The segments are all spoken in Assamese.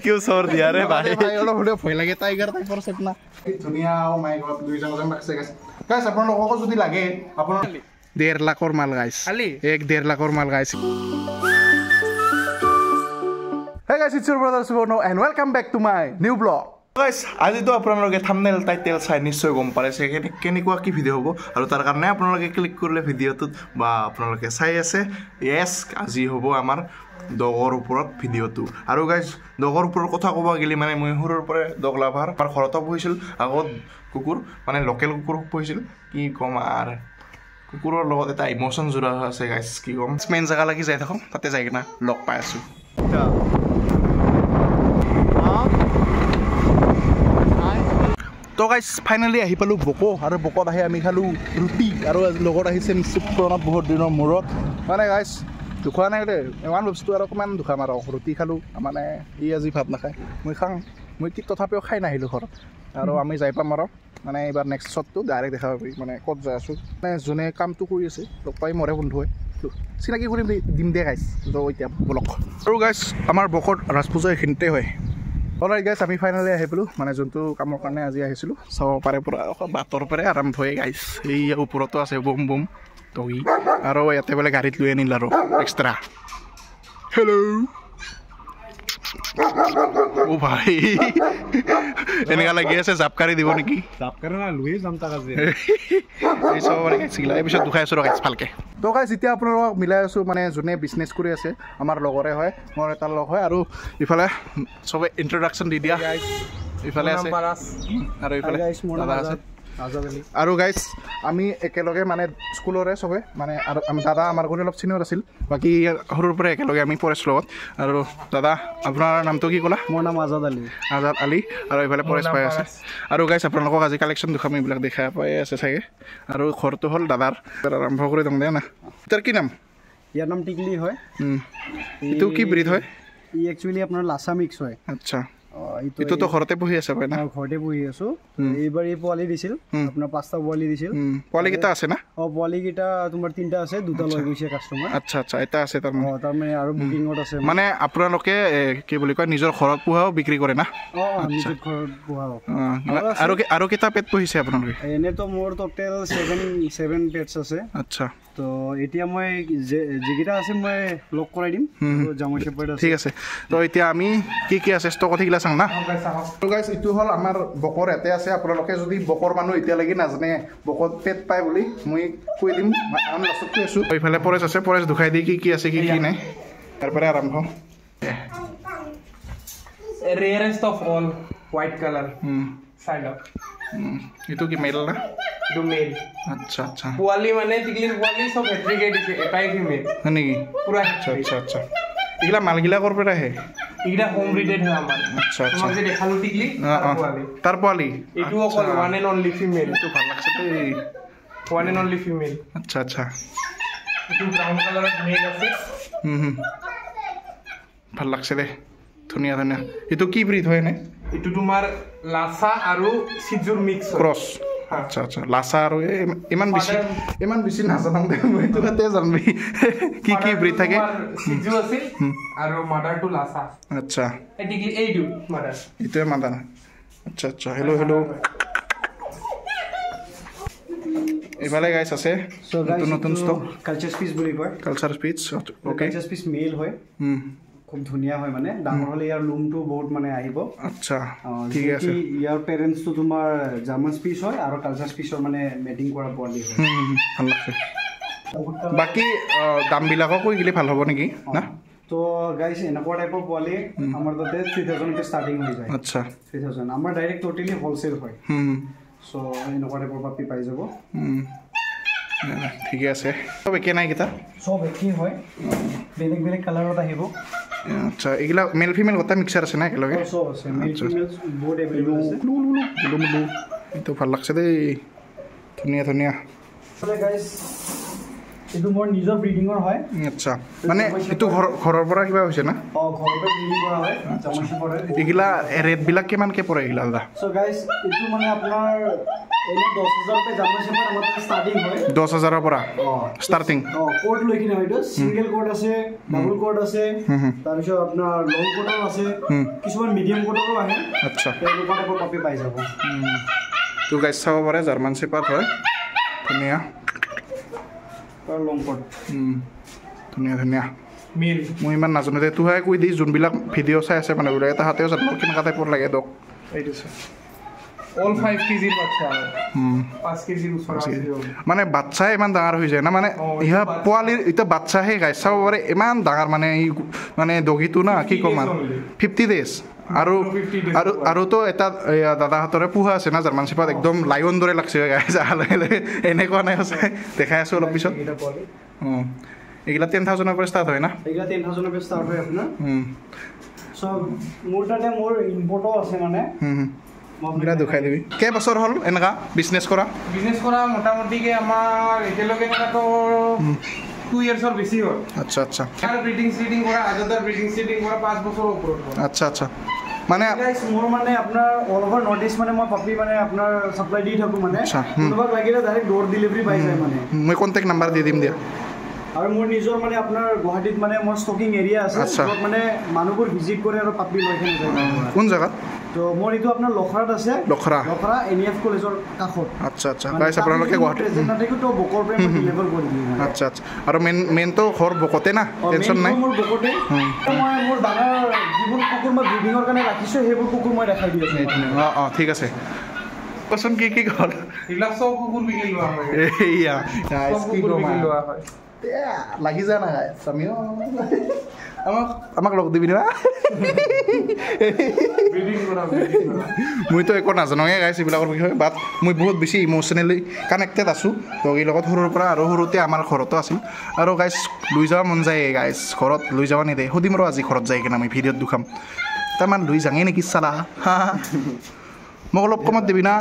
क्यों शोर दिया रे भाई? ভাই অলপ হ'লেও ভয় লাগে টাইগাৰ টাইপৰ চেপ না। কি ধুনীয়া। অ' মাই গড, লৈ যাওঁ যেন লাগছে গাইছ। গাইছ, আপোনালোককো যদি লাগে, আপোনাৰ 1.5 লাখৰ মাল গাইছ, 1-1.5 লাখৰ মাল গাইছ। Hey guys, it's your brother Subarno and welcome back to my new vlog. Guys, আজিতো আপোনালোকে থাম্বনেইল টাইটেল চাই নিশ্চয় গম পাইছে কেনেকুৱা কি ভিডিঅ' হ'ব আৰু তাৰ কাৰণে আপোনালোকে ক্লিক কৰিলে ভিডিঅ'টোত বা আপোনালোকে চাই আছে। য়েছ, আজি হ'ব আমাৰ ডগৰ ওপৰত ভিডিঅ'টো। আৰু গাইজ, ডগৰ ওপৰত কথা ক'ব গ'লে মানে মই সৰুৰ পৰাই ডগ লাভাৰ। আমাৰ ঘৰতো পুহিছিল আগত কুকুৰ, মানে লোকেল কুকুৰ পুহিছিল। কি ক'ম আৰু, কুকুৰৰ লগত এটা ইম'চন জোৰা হৈ আছে গাইজ, কি ক'ম। মেইন জেগা লাগি যাই থাকোঁ, তাতে যাই কিনে লগ পাই আছোঁ। তো গাইজ, ফাইনেলি আহি পালোঁ বকো আৰু বকত আহি আমি খালোঁ ৰুটি আৰু লগত আহিছে প্ৰণৱ বহুত দিনৰ মূৰত। মানে গাইজ, দুখোৱা নাই দেই ইমান বস্তু আৰু অকণমান দুখাম আৰু ৰুটি খালোঁ। মানে ই আজি ভাত নাখায়, মই খাওঁ। মই কি তথাপিও খাই নাহিলোঁ ঘৰত আৰু আমি যাই পাম আৰু মানে এইবাৰ নেক্সট শ্বটটো ডাইৰেক্ট দেখা পাবি মানে ক'ত যাই আছোঁ। মানে যোনে কামটো কৰি আছে লগ পাই, মোৰে বন্ধু হয়, চিনাকি কৰিম দিম দে গাইজ। ত' এতিয়া বলক। আৰু গাইজ, আমাৰ বকত ৰাজ পূজা এইখিনিতে হয়। অলৰাইট গাইজ, আমি ফাইনেলি আহি পালোঁ মানে যোনটো কামৰ কাৰণে আজি আহিছিলোঁ। চাব পাৰে, পূৰা বাটৰ পৰাই আৰম্ভ হয় গাইজ। এই ওপৰতো আছে বম বম ডগি আৰু ইয়াতে বোলে গাড়ীত লৈ আনিল আৰু এক্সট্ৰা। হেল্ল' অ' ভাই, এনেকুৱা লাগি আছে জাপ কাঢ়ি দিব নেকি? এই চাব পাৰে গাইজ, এই পিছত দুখাই আছোঁ গাইজ ভালকে। তো গাইজ, এতিয়া আপোনালোকক মিলাই আছোঁ, মানে যোনে বিজনেছ কৰি আছে আমাৰ লগৰে হয়, মোৰ এটা লগ হয়। আৰু ইফালে চবে ইন্ট্ৰডাকশ্যন দি দিয়া। ইফালে আছে আৰু ইফালে দাদা আছে। আৰু গাইজ, আমি একেলগে মানে স্কুলৰে চবে মানে আৰু দাদা আমাৰ কৰি অলপ চিনিয়ৰ আছিল, বাকী সৰুৰ পৰাই একেলগে আমি পৰেশ লগত। আৰু দাদা, আপোনাৰ নামটো কি ক'লা? মোৰ নাম আজাদ আলী। আজাদ আলী। আৰু এইফালে পৰেশ পাই আছে। আৰু গাইজ, আপোনালোকক আজি কালেকশ্যন দেখাম, এইবিলাক দেখা পাই আছে চাগে। আৰু ঘৰটো হ'ল দাদাৰ। আৰম্ভ কৰি দিওঁ দে না। তাৰ কি নাম? ইয়াৰ নাম টিকলি হয়। এইটো কি ব্ৰীড হয়? ই একচুৱেলি আপোনাৰ লাচা মিক্স হয়। এইটোতো ঘৰতে পুহি আছে পাই না? ঘৰতে পুহি আছো। এইবাৰ এই পোৱালি দিছিল, আপোনাৰ পাঁচটা পোৱালি দিছিল। পোৱালি কেইটা আছে না? অ, পোৱালি কেইটা তোমাৰ তিনিটা আছে, দুটা লৈ গৈছে কাষ্টমাৰ। আচ্ছা আচ্ছা, এটা আছে তাৰমানে। অ, তাৰমানে আৰু বুকিঙত আছে। মানে আপোনালোকে কি বুলি কয়, নিজৰ ঘৰত পোহাও বিক্ৰী কৰে না? অ, নিজৰ ঘৰত পোহাও। আৰু কেইটা পেট পুহিছে আপোনালোকে? এনেতো মোৰ টোটেল ছেভেন পেটছ আছে। তো এতিয়া মই যিকেইটা আছে মই লগ কৰাই দিম। জাৰ্মান শ্বেপাৰ্ড আছে। ঠিক আছে। তো এতিয়া আমি কি কি আছে ষ্টকত সেইগিলা চাওঁ না। তো গাইজ, এইটো হ'ল আমাৰ বকৰ ইয়াতে আছে। আপোনালোকে যদি বকৰ মানুহ এতিয়ালৈকে নাজানে বকত পেট পায় বুলি, মই কৈ দিম, আমি লাষ্টত কৈ আছোঁ। এইফালে পৰেশ আছে, পৰেশ দুখাই দি কি কি আছে কি কি নাই, তাৰ পৰাই আৰম্ভ। Rarest of all, white colour, চাই লওক। এইটো কি মেল না? এইটো মেল। আচ্ছা আচ্ছা পোৱালি মানে টিকলিৰ পোৱালি চব হেট্ৰিকে দিছে, এটাই ফিমেল। হয় নেকি? পুৰা। আচ্ছা আচ্ছা, এইগিলা মালগিলা ক'ৰ পৰা আহে? এইকেইটা হোম ব্ৰিডেড হয় আমাৰ। আচ্ছা আচ্ছা তোমাক যে দেখালো টিকলি, তাৰ পোৱালি। তাৰ পোৱালি। এইটো অকল ওৱান এণ্ড অনলি ফিমেল। এইটো ভাল লাগছে দেই। One and only female. আচ্ছা আচ্ছা এইটো ব্ৰাউন কালাৰত মেল আছে। হুম হুম ভাল লাগছে দে, ধুনীয়া ধুনীয়া। এইটো কি ব্ৰিড হয় এনে? এইটো তোমাৰ লাচা আৰু চিজুৰ মিক্স হয়। ক্ৰছ। আচ্ছা আচ্ছা, লাচা আৰু ইমান বেছি নাজানো দে মই, এইটো তাতে জানবি কি কি ব্ৰিড থাকে। চিজু আছিল আৰু মাদাৰটো লাচা। এই টিকলি, এইটো মাদাৰ। এইটোৱে মাদাৰ। আচ্ছা আচ্ছা, হেল্ল' হেল্ল'। এইফালে গাইছ আছে নতুন নতুন ষ্টক। কালচাৰ স্পিটজ বুলি কয়। কালচাৰ স্পিটজ, অ'কে। কালচাৰ স্পিটজ মেল হয়। খুব ধুনীয়া হয়, মানে ডাঙৰ হ'লে ইয়াৰ লোমটো বহুত মানে আহিব। ঠিক আছে। ইয়াৰ পেৰেণ্টছটো তোমাৰ জাৰ্মান স্পিটজ হয় আৰু কালচাৰ স্পিটজৰ মানে মেটিং কৰা পোৱালি হয়। ভাল লাগছে। বাকী দামবিলাকো কৈ গ'লে ভাল হ'ব নেকি না? তো গাইছ, এনেকুৱা টাইপৰ পোৱালি আমাৰ তাতে 3000কে ষ্টাৰ্টিং হৈ যায়। 3000, আমাৰ ডাইৰেক্ট ট'টেলি হ'লচেল হয়। চ' এনেকুৱা টাইপৰ পাপি পাই যাব। ঠিকে আছে। চব একে নাই কেইটা? চব একেই হয়, বেলেগ বেলেগ কালাৰত আহিব। আচ্ছা, এইগিলা মেল ফিমেল গোটেই মিক্সাৰ আছে না একেলগে? চব আছে, মেল ফিমেল বহুত এভেইলেবল আছে। এইটো ভাল লাগছে দেই, ধুনীয়া ধুনীয়া। গাইছ, এইটো মোৰ নিজৰ ব্ৰিডিঙৰ হয়। আচ্ছা, মানে এইটো ঘৰৰ পৰা কিবা হৈছে না? অঁ, ঘৰৰ পৰা ব্ৰিডিং কৰা হয় জাৰ্মান শ্বেফাৰ্ড হয়। এইগিলা ৰেটবিলাক কিমানকৈ পৰে এইগিলা দাদা? চ' গাইজ, এইটো মানে আপোনাৰ এনে 10,000 পৰা জাৰ্মান শ্বেফাৰ্ড আমাৰ তাতে ষ্টাৰ্টিং হয়। 10,000ৰ পৰা ষ্টাৰ্টিং? অঁ, কোট লৈ কিনে হয়। এইটো ছিংগল কোট আছে, ডাবল কোট আছে, তাৰপিছত আপোনাৰ লং কোটৰো আছে, কিছুমান মিডিয়াম কোটৰো আহে। আচ্ছা, তেনেকুৱা টাইপৰ কপি পাই যাব। তো গাইজ চাব পাৰে, জাৰ্মান শ্বেফাৰ্ড হয়, ধুনীয়া। লং কোট ধুনীয়া ধুনীয়া। মিল মই ইমান নাজানো দে, তোহে কৈ দি যোনবিলাক ভিডিঅ' চাই আছে মানুহবিলাকে তাহাঁতেও জানিব কেনেকুৱা টাইপৰ লাগে দক। এইটো অল 5 কেজিৰ বাচ্চা, 5 কেজিৰ ওচৰত মানে বাচ্চাই ইমান ডাঙৰ হৈ যায় না, মানে ইহা পোৱালিৰ এতিয়া বাচ্চাহে গাইজ চাব পাৰে ইমান ডাঙৰ, মানে এই মানে ডগীটো না কি ক'ম আৰু 50 ডেজ। আৰু আৰু আৰুতো এটা দাদাহঁতৰে পোহা আছে না জাৰ্মান শ্বেফাৰ্ড, একদম লায়ন দৰে লাগছে গাইজ, এনেকুৱা নাই আছে, দেখাই আছোঁ অলপ পিছত। অঁ, এইগিলা 10,000ৰ পৰা ষ্টাৰ্ট হয় না? এইগিলা 10,000ৰ পৰা ষ্টাৰ্ট হয় আপোনাৰ। চ' মোৰ তাতে মোৰ ইম্পৰ্টো আছে মানে। এইগিলা দেখাই দিবি। কেইবছৰ হ'ল এনেকুৱা বিজনেছ কৰা? বিজনেছ কৰা মোটামুটিকৈ আমাৰ একেলগে কৰাটো 2 ইয়াৰ্ছৰ বেছি হ'ল। আচ্ছা আচ্ছা। আৰু ব্ৰিডিং চিডিং কৰা, আজাদাৰ ব্ৰিডিং চিডিং কৰা 5 বছৰৰ ওপৰত হ'ল। আচ্ছা আচ্ছা। মানে মোৰ মানে আপোনাৰ অল অভাৰ নৰ্থ ইষ্ট মানে মই পাপি মানে আপোনাৰ ছাপ্লাই দি থাকোঁ মানে, কোনোবাক লাগিলে ডাইৰেক্ট ডোৰ ডেলিভাৰী পাই যায় মানে। মই কণ্টেক্ট নাম্বাৰ দি দিম দিয়া। আৰু মোৰ নিজৰ মানে আপোনাৰ গুৱাহাটীত মানে মোৰ ষ্টকিং এৰিয়া আছে, য'ত মানে মানুহবোৰ ভিজিট কৰে আৰু পাপি লৈ কিনে যায়। কোন জেগাত? তো মোৰ এইটো আপোনাৰ লখৰাত আছে, লখৰা এন ই এফ কলেজৰ কাষত। আচ্ছা আচ্ছা। গাইজ আপোনালোকে গুৱাহাটীত নাথাকি তো বকৰ পৰা মই ডেলিভাৰ কৰি দিওঁ। আচ্ছা আচ্ছা। আৰু মেইনটো ঘৰ বকতে না? টেনশ্যন নাই? মোৰ বকতে। মই মোৰ ডাঙৰ যিবোৰ কুকুৰ মই ব্ৰিডিঙৰ কাৰণে ৰাখিছোঁ সেইবোৰ কুকুৰ মই দেখাই দি আছোঁ। অঁ অঁ, ঠিক আছে। কচোন কি কি হ'ল? এইবিলাক চব কুকুৰ বিক্ৰী লোৱা হয়। এইয়া গাইজ কি কুকুৰ বিক্ৰী লোৱা হয়, লাগি যা না গাইজ, আমিও আমাক লগ দিবি না? মইতো একো নাজানোৱে গাইজ এইবিলাকৰ বিষয়ে, বাট মই বহুত বেছি ইম'চনেলি কানেক্টেড আছোঁ ডগীৰ লগত সৰুৰ পৰা, আৰু সৰুতে আমাৰ ঘৰতো আছিল। আৰু গাইজ লৈ যাব মন যায় গাইজ, ঘৰত লৈ যাব নিদিয়ে। সুধিম ৰ আজি ঘৰত যাই কিনে আমি ভিডিঅ'ত দুখাম, তাৰমান লৈ যাঙে নেকি চালা। মোক অলপ কমত দিবি না?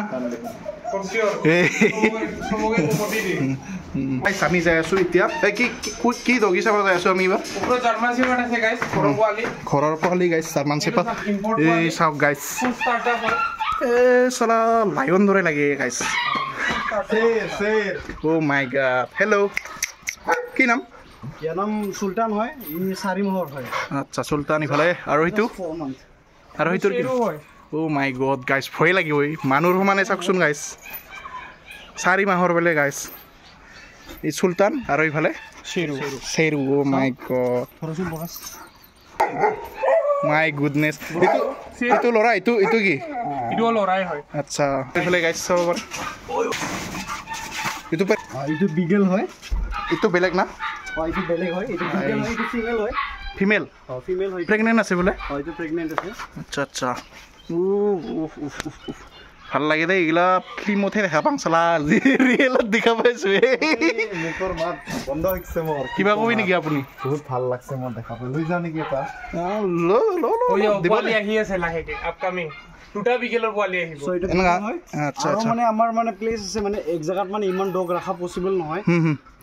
আমি যাই আছোঁ এতিয়া। কি কি ডগী চাব যাই আছোঁ আমি এইবাৰ? ঘৰৰ পোৱালি গাইজ, জাৰ্মান শ্বেফাৰ্ড। এই চাওক গাইজ, এই চালা লায়ন দৰে লাগে গাইজ। অ' মাই গড। হেল্ল', কি নাম? ইয়াৰ নাম চুলতান হয়, ই 4 মাহৰ হয়। আচ্ছা, চুলতান ইফালে। আৰু সেইটো? আৰু সেইটোৰ কি? অ' মাই গড গাইজ, ভয় লাগিব এই মানুহৰ সমানে। চাওকচোন গাইজ, 4 মাহৰ বোলে গাইজ। এই চুলতান আৰু ইফালে চেৰু। অ' মাই গড, my goodness. এইটো ল'ৰা, এইটো কি? এইটো ল'ৰাই হয়। আচ্ছা, এইফালে গাইজ চাব পাৰে। এইটো এইটো বিগেল হয়। এইটো বেলেগ না? অঁ, এইটো বেলেগ হয়। এইটো বিগেল হয়, এইটো ফিমেল হয়। ফিমেল? অঁ, ফিমেল হয়। প্ৰেগনেণ্ট আছে বোলে? অঁ, এইটো প্ৰেগনেণ্ট আছে। আচ্ছা আচ্ছা। ভাল লাগে দেই এইগিলা, ফিল্মতহে দেখা পাওঁ চালা, আজি ৰিয়েলত দেখা পাইছোঁ। মুখৰ মাত বন্ধ হৈছে মোৰ। কিবা কবি নেকি আপুনি? বহুত ভাল লাগছে মোৰ দেখা পাই। লৈ যাওঁ নেকি এটা? ল ল ল, আহি আছে লাহেকে, আপকামিং দুটা বিগেলৰ পোৱালি আহিব। আচ্ছা আচ্ছা। মানে আমাৰ মানে প্লেচ আছে মানে এক জেগাত মানে ইমান ডগ ৰাখা পচিবল নহয়।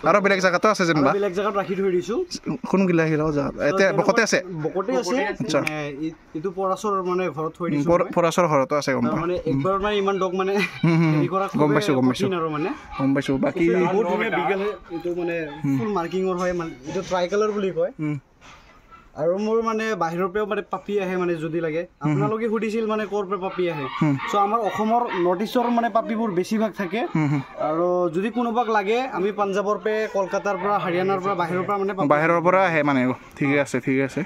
আৰু বেলেগ জেগাতো আছে যেনিবা? বেলেগ জেগাত ৰাখি থৈ দিছোঁ। কোনগিলা সেইগিলা জেগাত? এতিয়া বকতে আছে? বকতে আছে। এইটো পৰাচৰ মানে ঘৰত থৈ দিছোঁ। পৰাচৰ ঘৰতো আছে, গম পাওঁ। মানে একবাৰ মানে ইমান ডগ মানে হেৰি কৰা গম পাইছোঁ, গম পাইছোঁ আৰু মানে গম পাইছোঁ। বাকী বহুত ধুনীয়া বিগেল হয় এইটো, মানে ফুল মাৰ্কিঙৰ হয়, মানে এইটো ট্ৰাই কালাৰ বুলি কয়। আৰু মোৰ মানে বাহিৰৰ পৰাও মানে পাপি আহে মানে যদি লাগে। আপোনালোকে সুধিছিল মানে ক'ৰ পৰা পাপি আহে। চ' আমাৰ অসমৰ নৰ্থ ইষ্টৰ মানে পাপিবোৰ বেছিভাগ থাকে। আৰু যদি কোনোবাক লাগে আমি পাঞ্জাৱৰ পৰা, কলকাতাৰ পৰা, হাৰিয়ানাৰ পৰা, বাহিৰৰ পৰা মানে বাহিৰৰ পৰা আহে মানে। ঠিকে আছে, ঠিকে আছে।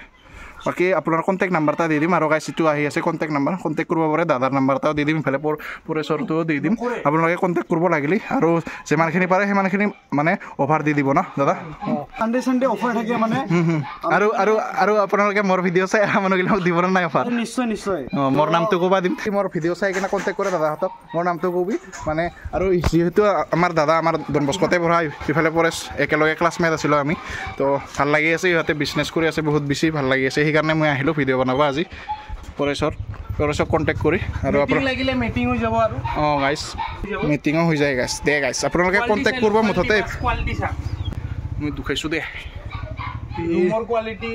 বাকী আপোনাৰ কণ্টেক্ট নাম্বাৰ এটা দি দিম। আৰু গাইজ এইটো আহি আছে কণ্টেক্ট নাম্বাৰ, কণ্টেক্ট কৰিব পাৰে। দাদাৰ নাম্বাৰ এটাও দি দিম, ইফালে পৰেশ্বৰটোও দি দিম, আপোনালোকে কণ্টেক্ট কৰিব লাগিলে। আৰু যিমানখিনি পাৰে সিমানখিনি মানে অফাৰ দি দিব ন দাদা? চানডে অফাৰ থাকে মানে। আৰু আৰু আৰু আপোনালোকে মোৰ ভিডিঅ' চাই অহা মানুহবিলাক দিব নাই অফাৰ? নিশ্চয় নিশ্চয়। অঁ, মোৰ নামটো ক'বা দিম। মোৰ ভিডিঅ' চাই কিনে কণ্টেক্ট কৰে দাদাহঁতক, মোৰ নামটো কবি মানে। আৰু যিহেতু আমাৰ দাদা আমাৰ ডনবস্কতে পঢ়া, ইফালে পৰেশ একেলগে ক্লাছমেট আছিলোঁ আমি, তো ভাল লাগি আছে। ইহঁতে বিজনেছ কৰি আছে, বহুত বেছি ভাল লাগি আছে। সেইকাৰণে মই আহিলোঁ ভিডিঅ' বনাব আজি। পৰেশক কণ্টেক্ট কৰি। আৰু আপোনাৰ লাগিলে মিটিং হৈ যাব। আৰু অঁ গাইজ, মিটিঙো হৈ যায় গাইজ। দে গাইজ, আপোনালোকে কণ্টেক্ট কৰিব মুঠতে। মই দুখাইছোঁ দে। ৰুমৰ কোৱালিটি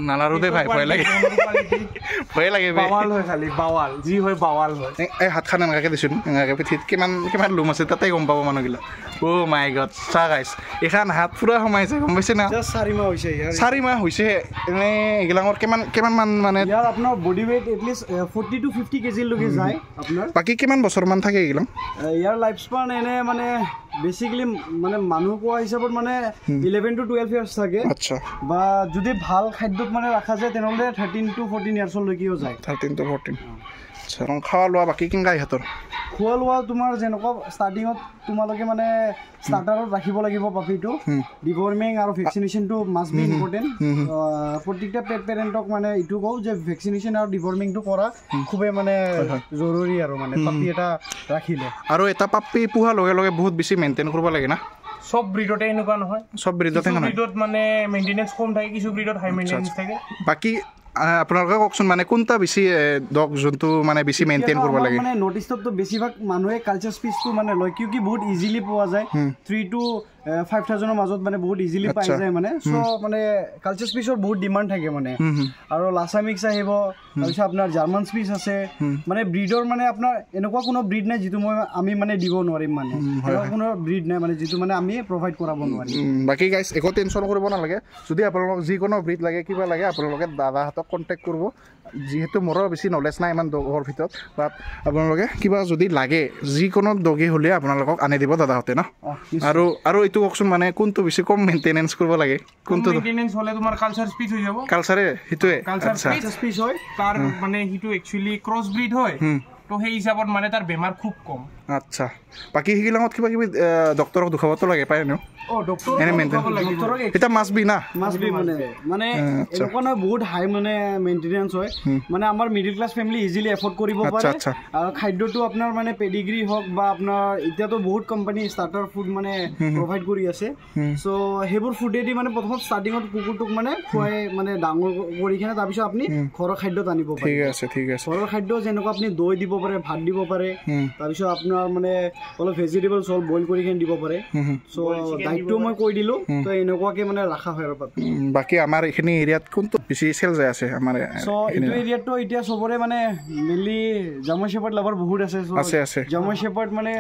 নালাৰো দে ভাই, ভয় লাগে, ভয় লাগে। বাৱাল হয়, খালি বাৱাল যি হয় বাৱাল হয়। এই হাতখন এনেকুৱাকৈ দিছোঁ, এনেকুৱাকৈ পিঠিত কিমান কিমান লোম আছে তাতে গম পাব মানুহগিলা। অ' মাই গড, চা গাইছ, এইখন হাত পূৰা সোমাইছে, গম পাইছে না? 4 মাহ হৈছে, 4 মাহ হৈছে। এনে এইগিলাঙৰ কিমান কিমানমান মানে ইয়াৰ আপোনাৰ বডি ৱেইট এটলিষ্ট 40 টু 50 কেজিলৈকে যায় আপোনাৰ। বাকী কিমান বছৰমান থাকে এইগিলাং? ইয়াৰ লাইফ স্পান এনে মানে বেচিকেলি মানে মানুহ কোৱা হিচাপত মানে 11 টু 12 ইয়াৰ্ছ থাকে। আচ্ছা। বা যদি ভাল খাদ্যত মানে ৰখা যায় তেনেহ'লে 13 টু 14 ইয়াৰ্ছলৈকেও যায়। 13 টু 14। আচ্ছা, খোৱা লোৱা বাকী কেনেকুৱা ইহঁতৰ? খোৱা লোৱা তোমাৰ যেনেকুৱা ষ্টাৰ্টিঙত তোমালোকে মানে ষ্টাৰ্টাৰত ৰাখিব লাগিব পাপিটো, ডিৱৰ্মিং আৰু ভেকচিনেশ্যনটো মাষ্ট বি ইম্পৰ্টেণ্ট। প্ৰত্যেকটা পেট পেৰেণ্টক মানে এইটো কওঁ যে ভেকচিনেশ্যন আৰু ডিৱৰ্মিংটো কৰা খুবেই মানে জৰুৰী আৰু মানে পাপি এটা ৰাখিলে। আৰু এটা পাপি পোহাৰ লগে লগে বহুত বেছি মেইনটেইন কৰিব লাগে না? চব ব্ৰিডতে এনেকুৱা নহয়, চব ব্ৰিডতে নহয়। ব্ৰিডত মানে মেইনটেনেঞ্চ কম থাকে, কিছু ব্ৰিডত হাই মেইনটেনেঞ্চ থাকে। বাকী আপোনালোকে কওকচোন মানে কোনটা বেছি ডগ যোনটো মানে বেছি মেইনটেইন কৰিব লাগে? মানে নৰ্থ ইষ্টততো বেছিভাগ মানুহে কালচাৰ স্পীচটো মানে লয়, কিয় কি বহুত ইজিলি পোৱা যায়, 3 টু 5 থাউজেণ্ডৰ মাজত মানে বহুত ইজিলি পাই যায় মানে। চ' মানে কালচাৰ স্পীচৰ বহুত ডিমাণ্ড থাকে মানে। আৰু লাচা মিক্স আহিব, তাৰপিছত আপোনাৰ জাৰ্মান স্পীচ আছে, মানে ব্ৰিডৰ মানে আপোনাৰ এনেকুৱা কোনো ব্ৰিড নাই যিটো মই আমি মানে দিব নোৱাৰিম, মানে এনেকুৱা কোনো ব্ৰিড নাই মানে যিটো মানে আমি প্ৰভাইড কৰাব নোৱাৰিম। বাকী গাইছ একো টেনশ্যন কৰিব নালাগে, যদি আপোনালোকক যিকোনো ব্ৰিড লাগে কিবা লাগে আপোনালোকে দাদাহঁতক কণ্টেক্ট কৰিব। যিহেতু মোৰো বেছি নলেজ নাই ইমান ডগৰ ভিতৰত, বাট আপোনালোকে কিবা যদি লাগে যিকোনো ডগি হ'লে আপোনালোকক আনি দিব দাদাহঁতে ন? আৰু আৰু এইটো কওকচোন মানে কোনটো বেছি কম মেইনটেনেঞ্চ কৰিব লাগে? কোনটো মেইনটেনেঞ্চ হ'লে তোমাৰ কালচাৰ স্পীচ হৈ যাব? কালচাৰে সেইটোৱে, কালচাৰ স্পীচ হয় তাৰ মানে সেইটো একচুৱেলি ক্ৰছ ব্ৰিড হয়, তো সেই হিচাপত মানে তাৰ বেমাৰ খুব কম। আচ্ছা, বাকী সেইগিলাঙত কিবা কিবি ডক্টৰক দুখাবতো লাগে পায় ন? এটা মাষ্ট বি না? মাষ্ট বি মানে মানে এনেকুৱা নহয় বহুত হাই মানে মেইনটেনেঞ্চ হয়, মানে আমাৰ middle class family easily afford কৰিব পাৰে। আৰু খাদ্যটো আপোনাৰ মানে পেডিগ্ৰী হওক বা আপোনাৰ এতিয়াতো বহুত কোম্পানী ষ্টাৰ্টাৰ ফুড মানে প্ৰভাইড কৰি আছে, চ' সেইবোৰ ফুডেদি মানে প্ৰথমত ষ্টাৰ্টিঙত কুকুৰটোক মানে খুৱাই মানে ডাঙৰ কৰি কিনে তাৰপিছত আপুনি ঘৰৰ খাদ্যত আনিব পাৰে। ঠিক আছে, ঠিক আছে। ঘৰৰ খাদ্য যেনেকুৱা আপুনি দৈ দিব পাৰে, ভাত দিব পাৰে, তাৰপিছত আপোনাৰ মানে অলপ ভেজিটেবলছ অলপ বইল কৰি কিনে দিব পাৰে। চ' ডাইটটো মই কৈ দিলোঁ, তো এনেকুৱাকৈ মানে ৰখা হয় আৰু। বাকী আমাৰ এইখিনি এৰিয়াত কোনটো বেছি চেল যায় আছে আমাৰ? চ' এইটো এৰিয়াততো এতিয়া চবৰে মানে মেইনলি জাৰ্মান শ্বেপাৰ্ড লাভাৰ বহুত আছে। আছে আছে। জাৰ্মান শ্বেপাৰ্ড মানে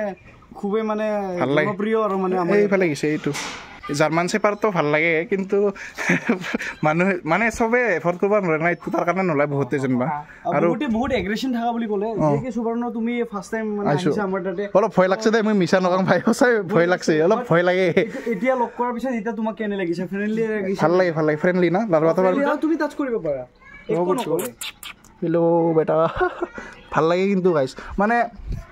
খুবেই মানে জনপ্ৰিয় আৰু মানে আমাৰ এইফালে গৈছে। এইটো জাৰ্মান শ্বেপাৰ্ডটো ভাল লাগে, কিন্তু মানুহে মানে চবে এফৰ্ড কৰিব নোৱাৰে না, এইটো তাৰ কাৰণে নোলায় বহুতে যেনিবা। আৰু বহুত এগ্ৰেছন থকা বুলি ক'লে জে সুবৰ্ণ, তুমি ফাৰ্ষ্ট টাইম মানে আহিছা আমাৰ তাতে, অলপ ভয় লাগছে দেই, মই মিছা নকওঁ ভাই, সঁচাই ভয় লাগছে, অলপ ভয় লাগে। এতিয়া লগ কৰাৰ পিছত এতিয়া তোমাক কেনে লাগিছে? ফ্ৰেণ্ডলি লাগিছে? ভাল লাগে, ভাল লাগে, ফ্ৰেণ্ডলি না? তুমি টাচ কৰিব পাৰা, একো নকৰে। হেল্ল' বেটা, ভাল লাগে কিন্তু গাইছ, মানে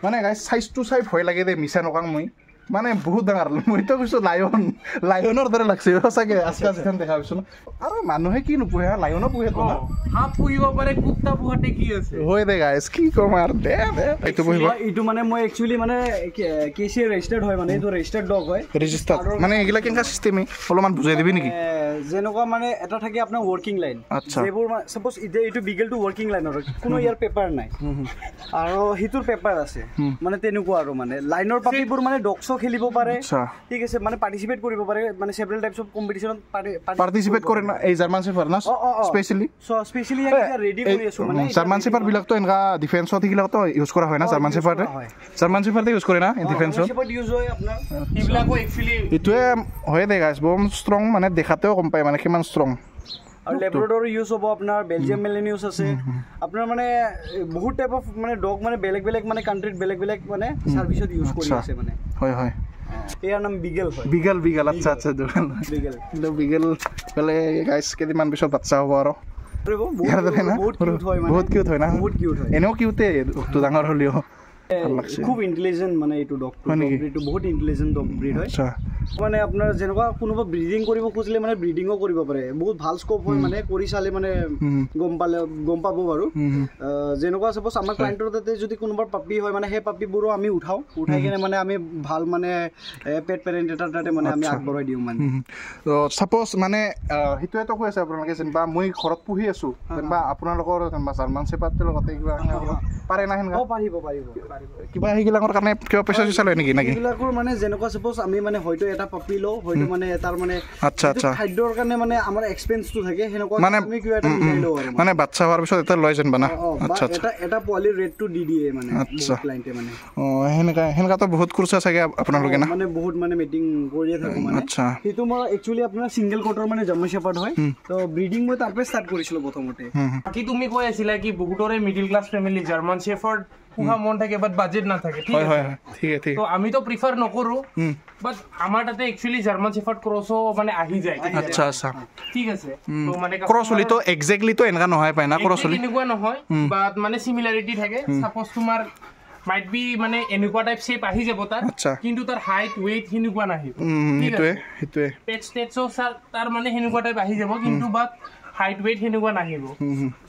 মানে গাইছ চাইজটো চাই ভয় লাগে দেই, মিছা নকওঁ মই, মানে বহুত ডাঙৰ। মইতো কৈছোঁ লায়ন, লায়নৰ দৰে লাগছে সঁচাকৈ আজকাল যিখন দেখা পাইছোঁ ন। আৰু মানুহে কি নোপোহে, লায়নো পোহে তো না? সাপ পুহিব পাৰে, কুত্তা পোহাতে কি আছে? হয় দে গাইছ, কি ক'ম আৰু, দে দে এইটো পুহিব। এইটো মানে মই একচুৱেলি মানে কে চি ৰেজিষ্টাৰ্ড হয়, মানে এইটো ৰেজিষ্টাৰ্ড ডগ হয়। ৰেজিষ্টাৰ্ড মানে এইগিলা কেনেকুৱা চিষ্টেমে অলপমান বুজাই দিবি নেকি? যেনেকুৱা মানে এটা থাকে আপোনাৰ ৱৰ্কিং লাইন, যিবোৰ চাপ'জ এতিয়া এইটো বিগেলটো ৱৰ্কিং লাইনৰ, কোনো ইয়াৰ পেপাৰ নাই, আৰু সিটোৰ পেপাৰ আছে, মানে তেনেকুৱা আৰু মানে লাইনৰ পাপিবোৰ মানে ডগছ খেলিব পাৰে, ঠিক আছে, মানে পাৰ্টিচিপেট কৰিব পাৰে, মানে চেভাৰেল টাইপছ অফ কম্পিটিশ্যনত পাৰ্টিচিপেট কৰে না এই জাৰ্মান শ্বেপাৰ্ড না? স্পেচিয়েলি সো স্পেচিয়েলি ইয়াক ৰেডি কৰি আছো মানে। জাৰ্মান শ্বেপাৰ্ড বিলাকতো এনেকা ডিফেন্সত সেইবিলাকতো ইউজ কৰা হয় না? জাৰ্মান শ্বেপাৰ্ডে, জাৰ্মান শ্বেপাৰ্ডে ইউজ কৰে না ডিফেন্সত? শ্বেপাৰ্ড ইউজ হয় আপোনাৰ এইবিলাকো একচুৱেলি। এইটোৱে হয় দে গাইস, বম ষ্ট্ৰং, মানে দেখাতেও গম পায় মানে কিমান ষ্ট্ৰং। আৰু লেব্ৰাডৰ ইউজ হ'ব আপোনাৰ, বেলজিয়াম মেলিনিউছ আছে আপোনাৰ, মানে বহুত টাইপ অফ মানে ডগ মানে বেলেগ বেলেগ মানে কাণ্ট্ৰিত বেলেগ বেলেগ মানে সাৰ্ভিসত ইউজ কৰি আছে মানে। হয় হয়। ইয়াৰ নাম বিগেল হয়। বিগেল, বিগেল, আচ্ছা আচ্ছা, বিগেল বিগেল বলে গাইস কেইদিনমান পিছত বাচ্চা হ'ব আৰু। বহুত কিউট হয় না? বহুত কিউট হয়, এনেও কিউটে ডাঙৰ হ'লেও। খুব ইণ্টেলিজেণ্ট মানে এইটো ডগটো, এইটো বহুত ইণ্টেলিজেণ্ট ডগ ব্ৰিড হয়। মানে আপোনাৰ যেনেকুৱা কোনোবা ব্ৰিডিং কৰিব খুজিলে মানে ব্ৰিডিঙো কৰিব পাৰে, বহুত ভাল স্কোপ হয় মানে, কৰি চালে মানে গম পালে গম পাব বাৰু। যেনেকুৱা চাপ'জ আমাৰ ক্লাইণ্টৰ তাতে যদি কোনোবা পাপি হয় মানে সেই পাপিবোৰো আমি উঠাওঁ, উঠাই কিনে মানে আমি ভাল মানে পেট পেৰেণ্ট এটাৰ তাতে মানে আমি আগবঢ়াই দিওঁ মানে। চাপ'জ মানে সেইটোৱেতো কৈ আছে আপোনালোকে, যেনিবা মই ঘৰত পুহি আছোঁ, যেনিবা আপোনালোকৰ যেনিবা জাৰ্মান শ্বেপাৰ্ডটোৰ লগতে কিবা পাৰে না সেনেকুৱা? পাৰিব, পাৰিব। কিবা সেইবিলাকৰ কাৰণে কিবা পইচা চইচা লয় নেকি? নেকি এইবিলাকৰ মানে যেনেকুৱা সাপোজ আমি মানে হয়তো এটা পাপি লওঁ, হয়তো মানে তাৰ মানে আচ্ছা আচ্ছা খাদ্যৰ কাৰণে মানে আমাৰ এক্সপেন্সটো থাকে, সেনেকুৱা আমি কিবা এটা মিলাই লওঁ আৰু মানে বাচ্চা হোৱাৰ পিছত এটা লয় যেনবা না। আচ্ছা এটা এটা পোৱালিৰ ৰেটটো দি দিয়ে মানে ক্লায়েন্টে মানে। অ সেনেকা সেনেকাতো বহুত খৰচা চাগে আপোনালোকে না? মানে বহুত মানে মিটিং কৰিয়ে থাকো মানে। সেইটো মই একচুয়ালি আপোনাৰ সিঙ্গেল কোটৰ মানে জাৰ্মান শ্বেফাৰ্ড হয়, তো ব্ৰিডিং মই তাৰ পৰা ষ্টাৰ্ট কৰিছিলো প্ৰথমতে। বাকি তুমি কৈ আছিলা কি বহুতৰে middle class family German shepherd পোহা মন থাকে বাট বাজেট নাথাকে। ঠিক হয় হয় ঠিক ঠিক। তো আমি তো প্ৰিফাৰ নকৰো, বাট আমাৰ তাতে একচুয়ালি জাৰ্মান শ্বেফাৰ্ড ক্ৰছো মানে আহি যায়। আচ্ছা আচ্ছা ঠিক আছে। তো মানে ক্ৰছ হলি তো এক্স্যাক্টলি তো এনেকা নহয় পায় না, ক্ৰছ হলি এনেকুৱা নহয়, বাট মানে সিমিলাৰিটি থাকে। সাপোজ তোমাৰ মাইট বি মানে এনেকুৱা টাইপ শেপ আহি যাব তাৰ, কিন্তু তাৰ হাইট ওয়েট সেনেকুৱা নাহিব। সেইটোৱে সেইটোৱে পেট টেটছো তাৰ মানে সেনেকুৱা টাইপ আহি যাব, কিন্তু বাট হাইট ওয়েট সেনেকুৱা নাহিব।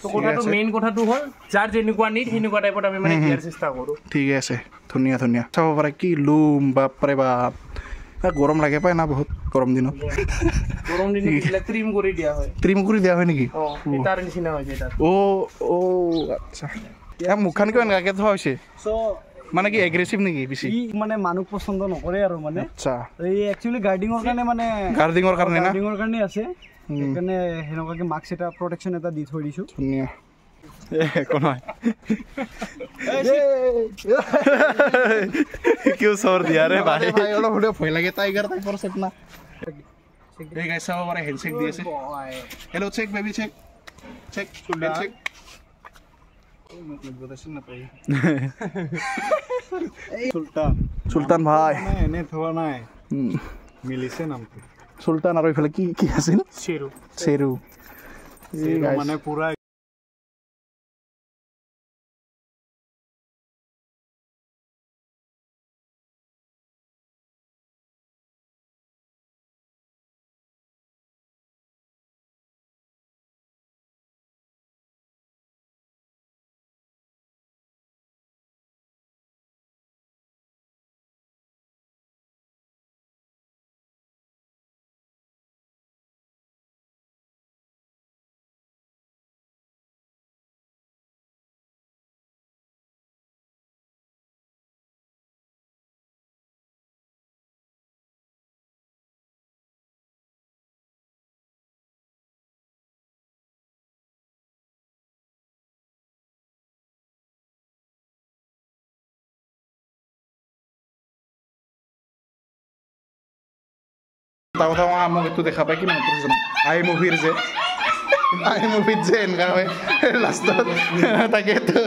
তো কথাটো মেইন কথাটো হ'ল যাৰ যেনেকুৱা নিড সেনেকুৱা টাইপত আমি মানে দিয়াৰ চেষ্টা কৰোঁ। ঠিক আছে, ধুনীয়া ধুনীয়া। চাব পাৰে কি লুম, বাপৰে বাপ, গৰম লাগে পায় না বহুত গৰম দিনত। গৰম দিনত এইবিলাক ট্ৰিম কৰি দিয়া হয়। ট্ৰিম কৰি দিয়া হয় নেকি? অ তাৰ নিচিনা হৈ যায় তাত। অ অ আচ্ছা, ইয়াৰ মুখখন কিয় এনেকুৱাকে থোৱা হৈছে? মানে কি এগ্ৰেছিভ নেকি বেছি? ই মানে মানুহ পছন্দ নকৰে আৰু মানে। আচ্ছা, এই একচুয়ালি গাৰ্ডিঙৰ কাৰণে মানে গাৰ্ডিঙৰ কাৰণে না, গাৰ্ডিঙৰ কাৰণে আছে, সেইকাৰণে সেনেকুৱাকে মাস্ক এটা প্ৰটেকশ্যন এটা দি থৈ দিছো। ধুনীয়া। একো নহয়। কিয় চৰ দিয়া ৰে ভাই? অলপ হ'লেও ভয় লাগে, টাইগাৰ টাইপৰ চেপ না। এই গাইছ চাব পাৰে, হেণ্ডশেক দি আছে। Hello check baby, check check handshake. Sultan Sultan ভাই এনে থোৱা নাই, মিলিছে নামটো সুলতান। আৰু এইফালে কি কি আছিল? চেৰু। চেৰু মানে পুৰা এটা কথা মোক এইটো দেখা পাই কি মনত পৰিছে জানা? আই মুভিৰ যে, আই মুভিত যে এনেকুৱা হয় লাষ্টত, তাকেতো।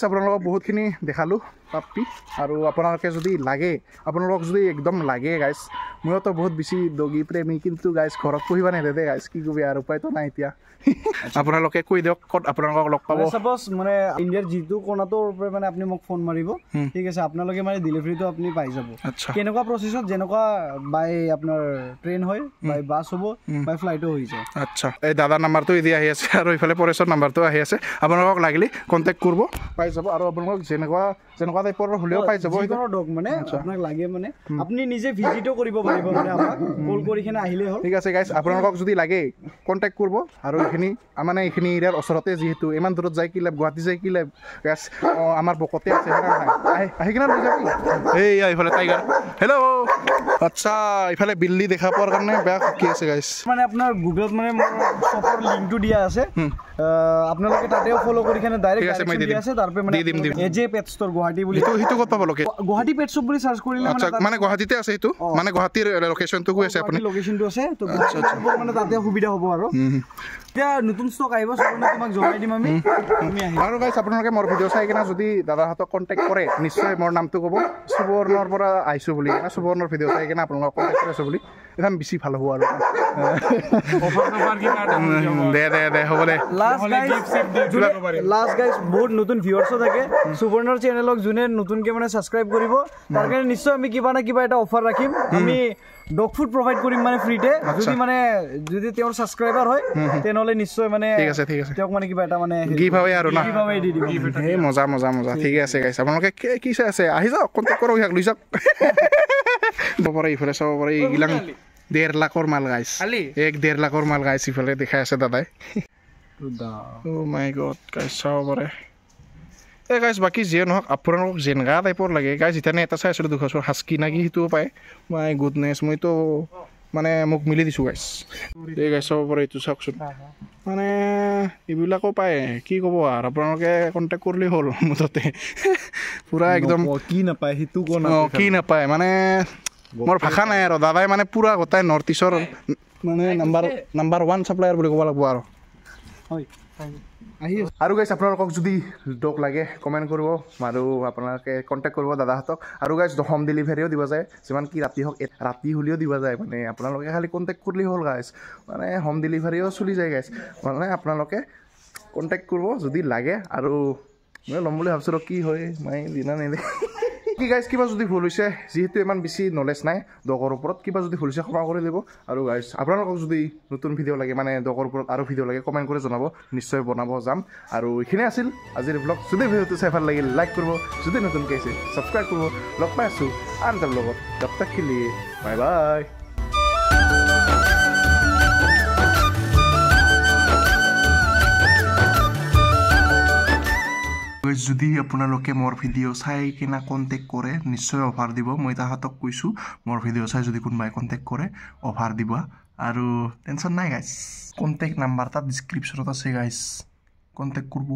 আপোনালোকক বহুতখিনি দেখালোঁ পাপ্পি, আৰু আপোনালোকে যদি লাগে, আপোনালোকক যদি একদম লাগে গাইছ, মইতো বহুত বেছি ডগী প্ৰেমী, কিন্তু গাইছ ঘৰত পুহিব নেদে দেই গাইছ, কি কবি আৰু উপায়তো নাই এতিয়া। আপোনালোকে কৈ দিয়ক ক'ত আপোনালোকক লগ পাব। সাপোজ মানে ইণ্ডিয়াৰ যিটো কোণাটোৰ পৰা মানে আপুনি মোক ফোন মাৰিব, ঠিক আছে, আপোনালোকে মানে ডেলিভাৰীটো আপুনি পাই যাব। কেনেকুৱা প্ৰচেছত, যেনেকুৱা বাই আপোনাৰ ট্ৰেইন হয়, বাই বাছ হ'ব, বাই ফ্লাইটো হৈ যায়। আচ্ছা, এই দাদাৰ নাম্বাৰটো এতিয়া আহি আছে আৰু ইফালে পৰেশৰ নাম্বাৰটো আহি আছে, আপোনালোকক লাগিলে কণ্টেক্ট কৰিব, পাই যাব। আৰু আপোনালোকক যেনেকুৱা যেনেকুৱা টাইপৰ হ'লেও পাই যাব। যিকোনো ডগ মানে আপোনাক লাগে মানে আপুনি নিজে ভিজিটো কৰিব পাৰিব, মানে আমাক কল কৰি কিনে আহিলেই হ'ল। ঠিক আছে গাইছ, আপোনালোকক যদি লাগে কণ্টেক্ট কৰিব। আৰু এইখিনি মানে এইখিনি এৰিয়াৰ ওচৰতে, যিহেতু ইমান দূৰত যায় কি লাভ, গুৱাহাটী যায় কি লাভ গাইছ, আমাৰ বকতে আছে, আহি আহি কিনে লৈ যাবি। এইয়া এইফালে টাইগাৰ, হেল্ল'। আচ্ছা, ইফালে বিল্লি দেখা পোৱাৰ কাৰণে বেয়া কি আছে গাইছ। মানে আপোনাৰ গুগলত মানে মোৰ শ্বপৰ লিংকটো দিয়া আছে, আপোনালোকে তাতেও ফলো কৰি কিনে ডাইৰেক্ট দিয়া আছে, তাৰ পৰা মানে এজে পেট ষ্টৰ গুৱাহাটী বুলি, সেইটো ক'ত পাব লোকে? গুৱাহাটী পেট শ্বপ বুলি চাৰ্চ কৰিলে মানে। আচ্ছা, মানে গুৱাহাটীতে আছে সেইটো, মানে গুৱাহাটীৰ লোকেশনটো কৈ আছে আপুনি? লোকেশনটো আছে, তো মানে তাতে সুবিধা হ'ব। আৰু এতিয়া নতুন ষ্টক আহিব, চবনে তোমাক জনাই দিম আমি, তুমি আহিবা। আৰু গাইছ আপোনালোকে মোৰ ভিডিঅ' চাই কিনে যদি দাদাহঁতক কণ্টেক্ট কৰে, নিশ্চয় মোৰ নামটো ক'ব, সুবৰ্ণৰ পৰা আহিছোঁ বুলি, সুবৰ্ণৰ ভিডিঅ' চাই কিনে আপোনালোকক কণ্টেক্ট কৰিছোঁ বুলি, একদম বেছি ভাল হ'ব আৰু। দে দে দে হ'ব দে। লাষ্ট গাইছ, বহুত নতুন ভিউৱাৰ্ছো থাকে সুবৰ্ণৰ চেনেলক, যোনে নতুনকৈ মানে ছাবস্ক্ৰাইব কৰিব, তাৰ কাৰণে নিশ্চয় আমি কিবা না কিবা এটা অফাৰ ৰাখিম। আমি ডগ ফুড প্ৰভাইড কৰিম মানে ফ্ৰীতে, যদি মানে যদি তেওঁৰ ছাবস্ক্ৰাইবাৰ হয় তেনেহ'লে নিশ্চয় মানে ঠিক আছে, ঠিক আছে, তেওঁক মানে কিবা এটা মানে গিভ আৱে আৰু না, গিভ আৱে দি দিম। এই মজা মজা মজা, ঠিকে আছে গাইছ। আপোনালোকে কি চাই আছে, আহি যাওক, কণ্টেক্ট কৰক, ইয়াক লৈ যাওক। পাৰে ইফালে চাব পাৰে, এইগিলাং 1.5 লাখৰ মাল গাইছ, 1-1.5 লাখৰ মাল গাইছ ইফালে দেখাই আছে দাদাই। অ' মাই গড গাইছ, চাব পাৰে এই গাইজ বাকী যিয়ে নহওক আপোনালোকক যেনেকুৱা টাইপৰ লাগে গাইজ। এতিয়া এটা চাই আছিলোঁ দুখৰ হাস্কি না কি সেইটোও পায়। মাই গুডনেছ, মইতো মানে মোক মিলি দিছোঁ গাইজ। এই গাইজ চাব পাৰে এইটো চাওকচোন, মানে এইবিলাকো পায়। কি ক'ব আৰু, আপোনালোকে কণ্টেক্ট কৰিলেই হ'ল। মুঠতে পূৰা একদম কি নাপায় সেইটো কি নাপায়, মানে মোৰ ভাষা নাই আৰু। দাদাই মানে পূৰা গোটাই নৰ্থ ইষ্টৰ মানে নাম্বাৰ 1 ছাপ্লায়াৰ বুলি ক'ব লাগিব আৰু। হয়। আৰু গাইজ আপোনালোকক যদি ডগ লাগে কমেণ্ট কৰিব আৰু আপোনালোকে কণ্টেক্ট কৰিব দাদাহঁতক। আৰু গাইজ হোম ডেলিভাৰীও দিব যায়, যিমান কি ৰাতি হওক ৰাতি হ'লেও দিব যায়, মানে আপোনালোকে খালি কণ্টেক্ট কৰিলেই হ'ল গাইজ। মানে হোম ডেলিভাৰীও চলি যায় গাইজ, মানে আপোনালোকে কণ্টেক্ট কৰিব যদি লাগে। আৰু মই ল'ম বুলি ভাবিছিলোঁ, কি হয় মই দিনা নিদিয়ে কি গাইজ। কিবা যদি ভুল হৈছে, যিহেতু ইমান বেছি নলেজ নাই ডগৰ ওপৰত, কিবা যদি ভুল হৈছে ক্ষমা কৰি দিব। আৰু গাইজ আপোনালোকক যদি নতুন ভিডিঅ' লাগে, মানে ডগৰ ওপৰত আৰু ভিডিঅ' লাগে, কমেণ্ট কৰি জনাব, নিশ্চয় বনাব যাম। আৰু এইখিনিয়ে আছিল আজিৰ ব্লগ। যদি ভিডিঅ'টো চাই ভাল লাগিল লাইক কৰিব, যদি নতুনকৈ আহিছে ছাবস্ক্ৰাইব কৰিব। লগ পাই আছোঁ আন এটা ব্লগত, তব তক কে লিয়ে বাই বাই। যদি আপোনালোকে মোৰ ভিডিঅ' চাই কিনে কণ্টেক্ট কৰে নিশ্চয় অফাৰ দিব। মই তাহাঁতক কৈছোঁ মোৰ ভিডিঅ' চাই যদি কোনোবাই কণ্টেক্ট কৰে অফাৰ দিব, আৰু টেনশ্যন নাই গাইজ। কণ্টেক্ট নাম্বাৰ তাত ডিছক্ৰিপশ্যনত আছে গাইজ, কণ্টেক্ট কৰিব।